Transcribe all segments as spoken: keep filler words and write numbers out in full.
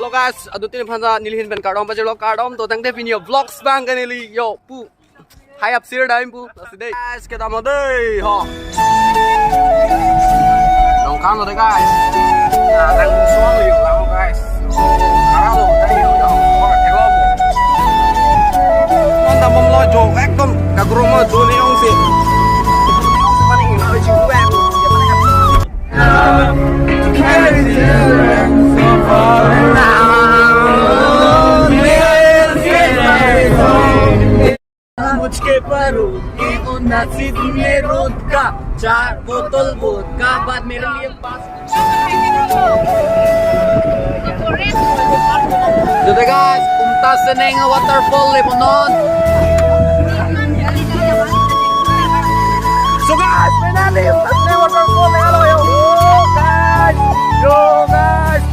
So guys, aduk tin aphan ta neli ahin pen kardom pajirlo, kardom to tangte pini yo vlogs abang ke neli yo pu. Hai apsir dam pu. Lasi dei. Guys, kedam lo dei ho. Nongkrang lo dei guys. Nah, nang suang lo yo, lang guys. Karang lo dei yo, yo. Oke, lo. Non dam bomlo jo, ekdom kagrong lo jo ne ong si. Paning lo ji wen. मुझके परो की उन्नत सी मेरे रोज का चार बोतल वोडका बाद मेरे लिए पास। Dei guys, Umta Seneng waterfall le bonon. So guys, finally, Umta Seneng waterfall le lo yo. Oh, guys. Yo, guys.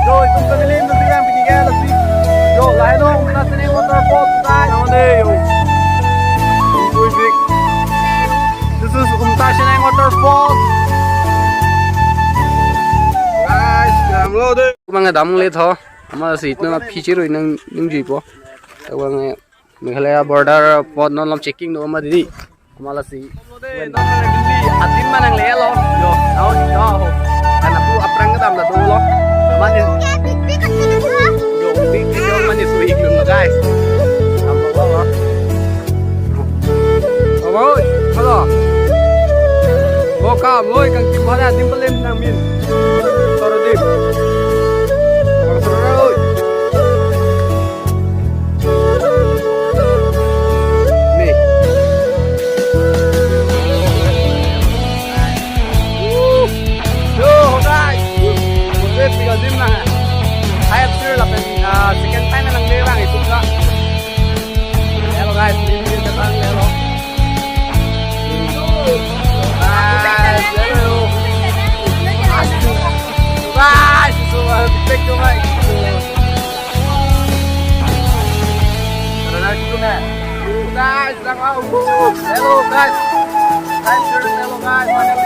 Yo, itum kali ini yang bikin gaya lebih. Yo, lain dong, Umta Seneng waterfall, guys. Nang dei, yo. This is Umta Seneng waterfall. Guys, kedam lo dei. Bang dam le tho. Ama si itna phichir oi nang ningjuipo. Tawang Meghalaya border apot non lom checking do ma dei. Ama lasi. Adim ma nanglelo. Yo, nau, yo. Karena pu aphrang kedam ta dolo. Mane. Yo, big yo mane suik lo guys. Tampo lo. Oi, hello. Welcome, oi, kang Kim Bhara, adim pelem nang min. Soro dim. Soro, oi. Nih. Yo, guys. Oke, tinggal dim lah. Hai apsir lapen, ah, second time nang dei bang itu enggak. Hello guys, ini dia datang, hello. Guys, hello. Guys, so, uh, big to my. Guys, hello guys. Guys, hello guys, finally.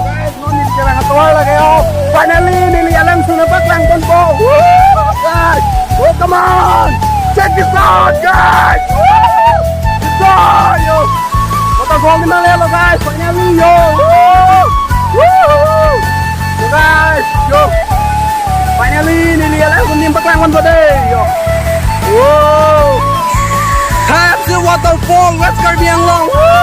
Guys, non neli kelang atovar lake, oh. Finally, neli alam suna paklang ponpo. Woo, guys. Oh, come on. Check this out, guys. Woo. This out, yo. Waterfall ni ma lelo, guys. Finally, yo. Woo. Woo. So, guys, yo. Finally, neli alam suna paklang ponpo dei, yo. Woo. Tap the waterfall, West Karbi Anglong. Woo.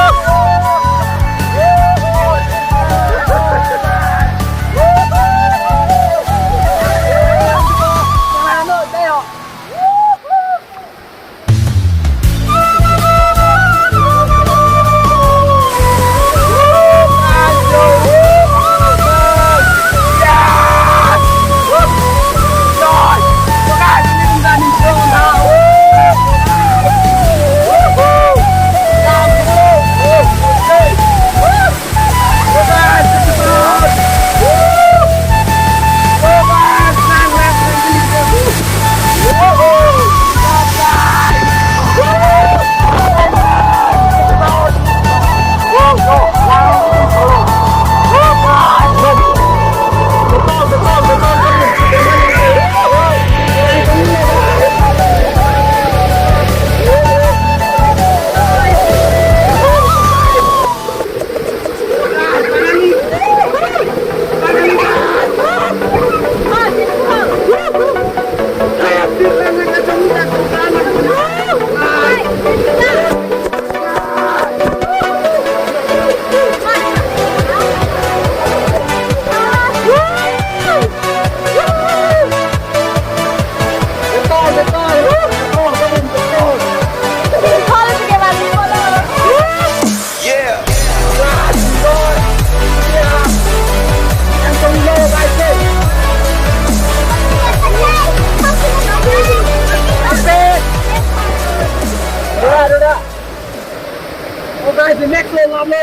The next one, Lamlo.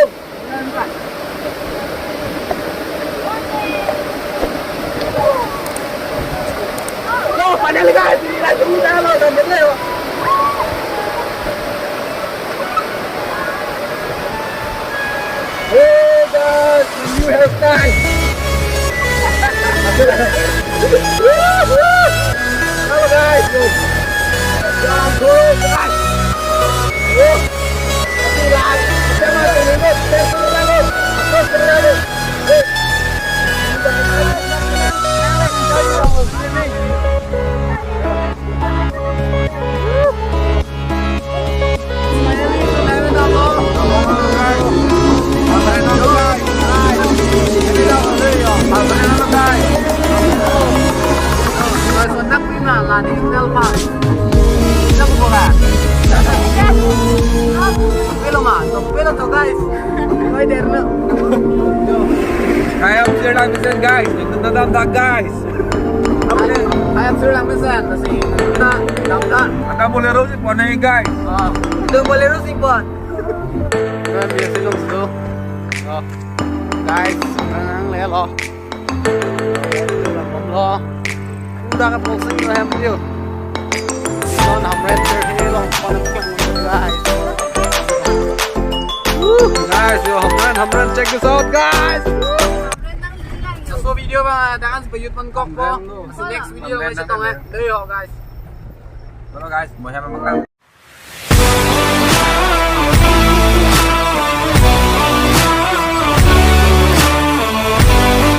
No, finally, guys, we like to move down on the middle. Hey, guys, the new hairstyle. Hello, guys. Hello, guys. Guys. Kaya Sir Langmesen, guys. Nandun na dam dak, guys. Kaya Sir Langmesen, nasi na dam dak. Aka Bolero si pon nai, guys. Oh. Itu Bolero si pon. Kan biasa dong situ. Oh. Guys, nanglelo. Lo. Udah ke posting lo hem dia. Lo nam renter ini lo, pada bukan, guys. Guys, yo, Hamren, Hamren, check this out, guys. So, video ba, dangan sebayut mangkok po. Hamren lo. Next video, Hamren, masih tong, eh. Hamren. Dei ho, guys. Hello, guys, mo hem mangkok.